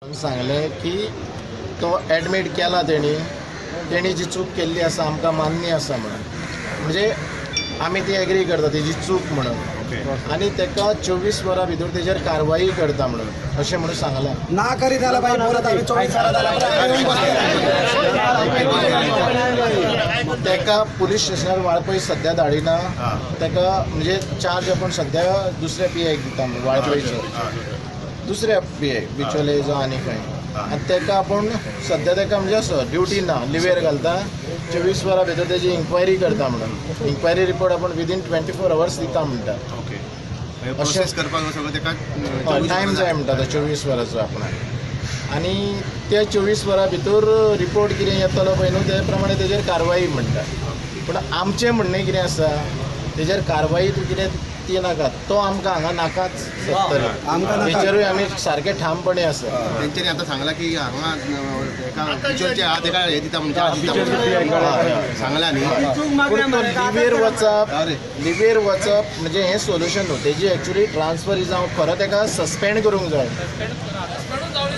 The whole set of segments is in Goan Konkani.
सांगलें की तो एडमीट केला तेणी तेणी जी चूक केल्ली आसा आमकां मान्य आसा म्हणून, म्हणजे आमी ती एग्री करता तेजी चूक म्हणून, आनी ताका 24 वरां भितर तेजेर कारवाई करता म्हणून अशें म्हणून सांगलां. ना करीत जाल्यार बाई परत आमी 24 वरां जाल्यार ताका पुलीस स्टेशनार वाळपय सद्या धाडिना, ताका म्हणजे चार्ज आपूण सद्या दुसऱ्या पी आयक दिता म्हणून, वाळपयचो दुसऱ्या पी I बिचोले जावं आनी खंय, आनी ताका आपूण सद्या ताका म्हणजे असो ड्युटी ना, लिवेर घालता, 24 वरां भितर तेजी इन्क्वायरी करता म्हणून, इन्क्वायरी रिपोर्ट आपूण विदीन 24 अवर्स दिता म्हणटा. ओके, प्रोसेस करपाक सगळं ताका टायम जाय म्हणटा तो 24 वरांचो आपणाक, आनी त्या 24 वरां भितर रिपोर्ट कितें येतलो पळय न्हू ते प्रमाणे तेजेर कारवाई म्हणटा. पूण आमचें म्हणणें कितें आसा, तेजेर कारवाई तूं कितें ती नाका, तो आमकां हांगा नाकाच सत्तरी, तेचेरूय आमी सारके ठामपणे आसा. तेंच्यांनी आतां सांगलां की हांगा एका बिचोलचे आहा तेका हे दिता म्हणून चार्ज दिता म्हणून सांगलां न्ही. पूण तो लिवेर वचप, लिवेर वचप म्हणजे हें सोल्युशन न्हू, तेजी एक्चुली ट्रान्सफर जावं, खरो तेका सस्पेंड करूंक जाय.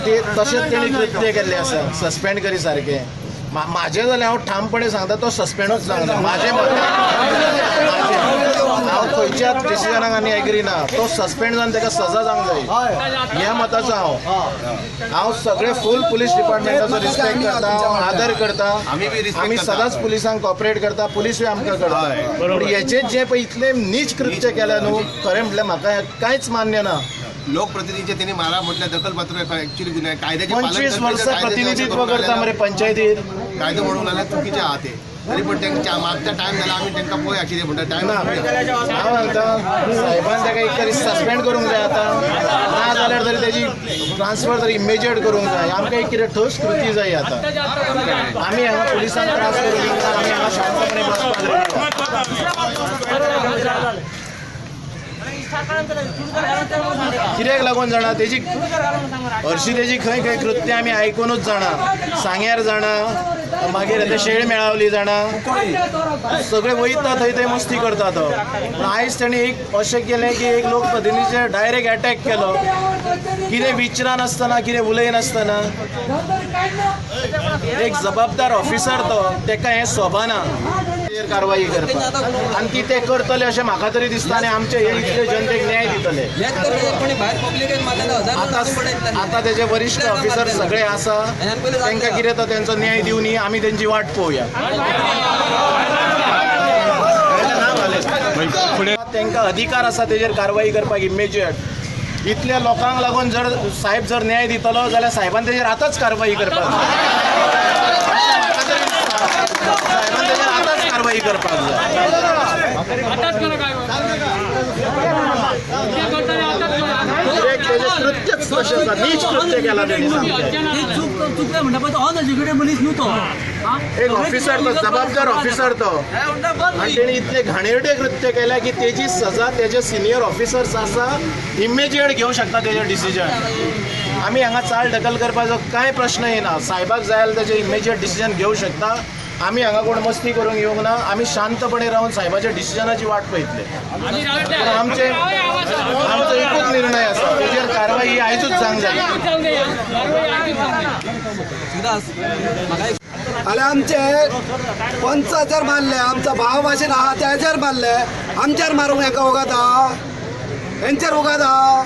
ते तशेंच तेणी कृत्य केल्लें आसा, सस्पेंड करी सारकें. म्हाजें जाल्यार हांव ठामपणे सांगता तो सस्पेंडूच जावंक जाय. म्हाजें मत, हांव खंयच्याच डिसिजनाक आनी एग्री ना, तो सस्पेंड जावन ताका सजा जावंक जाय ह्या मताचो हांव. हांव सगळे फूल पुलीस डिपार्टमेंटाचो रिस्पेक्ट करता, आदर करता, आमी सदांच पुलिसांक कॉपरेट करता, पुलिसूय आमकां करता. पूण हेचें जें पळय इतलें नीच कृत्य केलें न्हू, खरें म्हटल्यार म्हाका कांयच मान्य ना. लोकप्रतिनिधीचे त्यांनी मारा म्हटल्यार दखलपात्र ऍक्च्युली गुन्हे कायद्याचे 25 वर्सां प्रतिनिधित्व करता मरे पंचायतीत, कायदो म्हणून जाल्यार चुकीचे आहा ते, तरी पण तांकां मागता टायम जाला आमी तांकां पळय कितें म्हणटा टायम. हांव सांगता साहेबान ताका एक तरी सस्पेंड करूंक जाय आतां, ना जाल्यार तरी तेजी ट्रान्सफर तरी इमिजिएट करूंक जाय. आमकां एक कितें ठोस कृती जाय आतां. आमी हांगा पुलिसांक त्रास करूंक दिवना, आमी हांगा शांतपणे बसपाक जाय. कित्याक लागून जाणा तेजी हरशी तेजी खंय खंय कृत्य आमी आयकुनूच जाणा, सांग्यार जाणा, मागीर आतां शेळ मेळावली जाणा, सगळे वयता थंय थंय मस्ती करता तो. पूण आयज तेणी एक अशें केलें की एक लोकप्रतिनिधीचेर डायरेक्ट एटॅक केलो, कितें विचारनासतना कितें उलयनासतना. एक जबाबदार ऑफिसर तो, तेका हें सोबाना कारवाई करपाक, आनी ती ते करतले अशें म्हाका तरी दिसता, आनी आमचे हे इतले जनतेक न्याय दितले. आतां तेजे वरिश्ठ ऑफिसर सगळे आसा, तांकां कितें तो तेंचो न्याय दिवनी, आमी तेंची वाट पळोवया. तांकां अधिकार आसा तेजेर कारवाई करपाक इमिजिएट. इतल्या लोकांक लागून जर साहेब जर न्याय दितलो जाल्यार साहेबान तेजेर आतांच कारवाई करपाक जाय, साहेबान तेजेर आतांच कारवाई करपाक जाय. कृत्यच तशें आसा, नीच कृत्य केलां तेणी सामकें. एक ऑफिसर तो, जबाबदार ऑफिसर तो, आनी तेणी इतले घाणेरडे कृत्य केल्या की तेजी सजा तेजे सिनियर ऑफिसर्स आसा इमिजिएट घेवंक शकता तेजेर डिसिजन. आमी हांगा चाल ढकल करपाचो कांय प्रश्न येना, साहेबाक जाय जाल्यार तेजेर इमिजिएट डिसिजन घेवंक शकता. आमी हांगा कोण मस्ती करूंक येवंक ना, आमी शांतपणे रावन साहेबाच्या डिसिजनाची वाट पळयतले. पूण आमचे आमचो एकूच निर्णय आसा, तेजेर कारवाई ही आयजूच जावंक जाय. आनी आमचे पंचाचेर मारले, आमचो भाव भाशेन आहा तेजेर मारले, आमचेर मारूंक हेका वगत आहा, हेंचेर वगत आहा.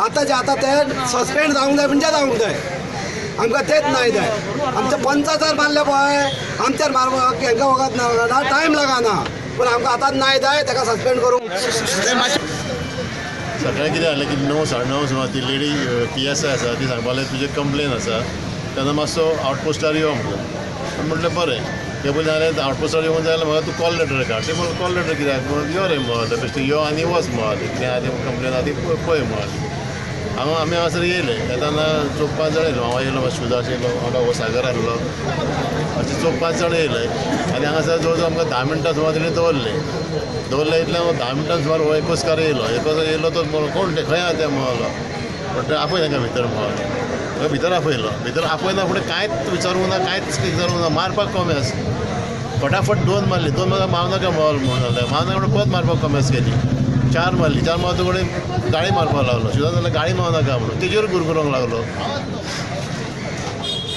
आतांचे आतां ते सस्पेंड जावंक जाय म्हणजे जावंक जाय, आमकां तेच नाय जाय. आमच्या पंचाचेर मारले पळय, आमचेर मारूंक हेंकां वगत ना, टायम लागना, पूण आमकां आतांच नाय जाय तेका सस्पेंड करूंक. सकाळीं कितें जालें की 9 साडे 9 सुमार ती लेडी PSI आसा ती सांगपाक लागली तुजेर कंप्लेन आसा, तेन्ना मातसो आवटपोस्टार यो म्हटलें. म्हटलें बरें, ते पयलीं जाल्यार आवटपोस्टार येवन जाल्यार म्हाका तूं कॉल लेटर काड. ते म्हणून कॉल लेटर कित्याक, म्हणून यो रे म्हणलें, बेश्टें यो आनी वच म्हणलें, कितें आहा तें कंप्लेन आहा ती पळय म्हणलें. हांगा आमी हांगासर येयले, येताना 4-5 जाण येयलो, हांव येयलो, शिवदास येयलो, वांगडा हो सागर आहलो, अशें 4-5 जाण येयले. आनी हांगासर जवळ जवळ आमकां 10 मिनटां सुमार तेणी दवरले, दवरले इतल्यान 10 मिनटां सुमार हो एकोस्कार येयलो. एकोस्कार येयलो तो कोण ते खंय आहा ते म्हणलो, म्हणटा आपय तांकां भितर म्हणलो. भितर आपयलो, भितर आपयना फुडें कांयच विचारूंक ना, कांयच विचारूंक ना, मारपाक कॉमेस फटाफट 2 मारली, 2 मारता मारनाका म्हणून जालें, मारनाका म्हणून परत मारपाक कॉमेस केली, 4 मारली, 4 मारता फुडें गाळी मारपाक लागलो, शिवदास जाल्यार गाळी मारनाका म्हणून तेजेर गुरगुरोंक लागलो.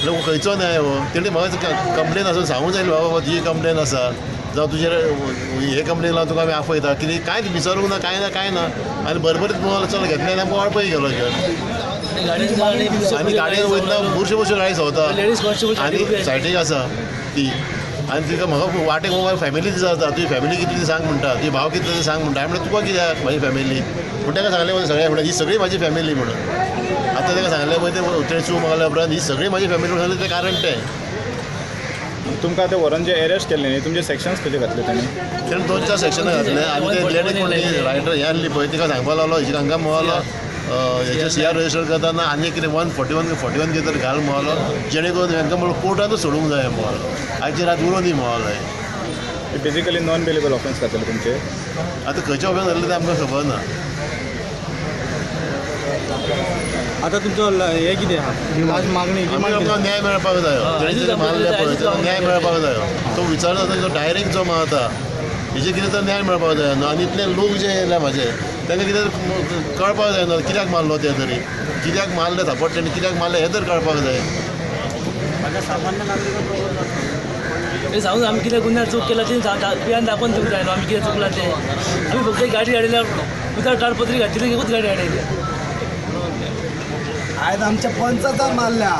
लोक खंयचो न्याय हो? तेणी म्हाका कंप्लेन आसून सांगूंक जाय बाबा ही कंप्लेन आसा, जावं तुजेर हे कंप्लेन लावन तुका आमी आपयता कितें, कांयच विचारूंक ना, कांय ना, कांय ना. आनी बरोबरीच मोबायल चल घेतलें आनी आमकां वाळपय गेलो घेवन. आनी गाडयेन वयतना बुरश्यो बुरश्यो गाडी सोंवता आनी सायडीक आसा ती. आनी तिका म्हाका वाटेक मोबायल फॅमिली जाता, तुजी फॅमिली कितली ती सांग म्हणटा, तुजी भाव कितले ते सांग म्हणटा. हांवें म्हणलें तुका कित्याक म्हाजी फॅमिली? पूण ताका सांगलें पळय सगळ्या म्हणटा ही सगळी म्हाजी फॅमिली म्हणून. आतां ताका सांगलें पळय तें चूक मागल्या उपरांत ही सगळी म्हाजी फॅमिली म्हणून सांगलें तें कारण तें. तुमकां आतां व्हरोन जे अरेस्ट केल्ले न्ही, तुमचे सेक्शन्स खंयचे घातले तांणी? तेणें दोन चार सेक्शनां घातलें आनी ते लेडीज कोण ती रायटर हें आहली पळय तिका सांगपाक लागलो हिजे हांगा म्हणलो हेचे सीआर रजिस्टर करतना आनी कितें 141 41 कितें तरी घाल म्हणलो, जेणे करून हांकां म्हणून कोर्टानूच सोडूंक जाय म्हणलो, आयची रात उरोनी म्हणलो हें. बेजिकली नॉन बेलेबल ऑफेन्स घातले तुमचे. आतां खंयचे ऑफेन्स घातले तें आमकां खबर ना. आता तुमचो हे कितें आहा लास्ट मागणी? आमी आमकां न्याय मेळपाक जायो. तेणें जें मारलें पळय ताका न्याय मेळपाक जायो. तो विचारता तो डायरेक्ट जो मारता हेजेर कितें तर न्याय मेळपाक जाय न्हू. आनी इतले लोक जे येयले म्हाजे तांकां कितें कळपाक जाय न्हू, कित्याक मारलो ते तरी, कित्याक मारले थापट तेणी, कित्याक मारले हें तर कळपाक जाय. हे सांगून आमी कितें गुन्यांव चूक केला ती बियान दाखोवन दिवंक जाय न्हू आमी कितें चुकलां तें. आमी फक्त एक गाडी हाडयल्या, विदाउट कागदपत्री घातली, एकूच गाडी हाडयली. आयज आमच्या पंचाचार मारल्या.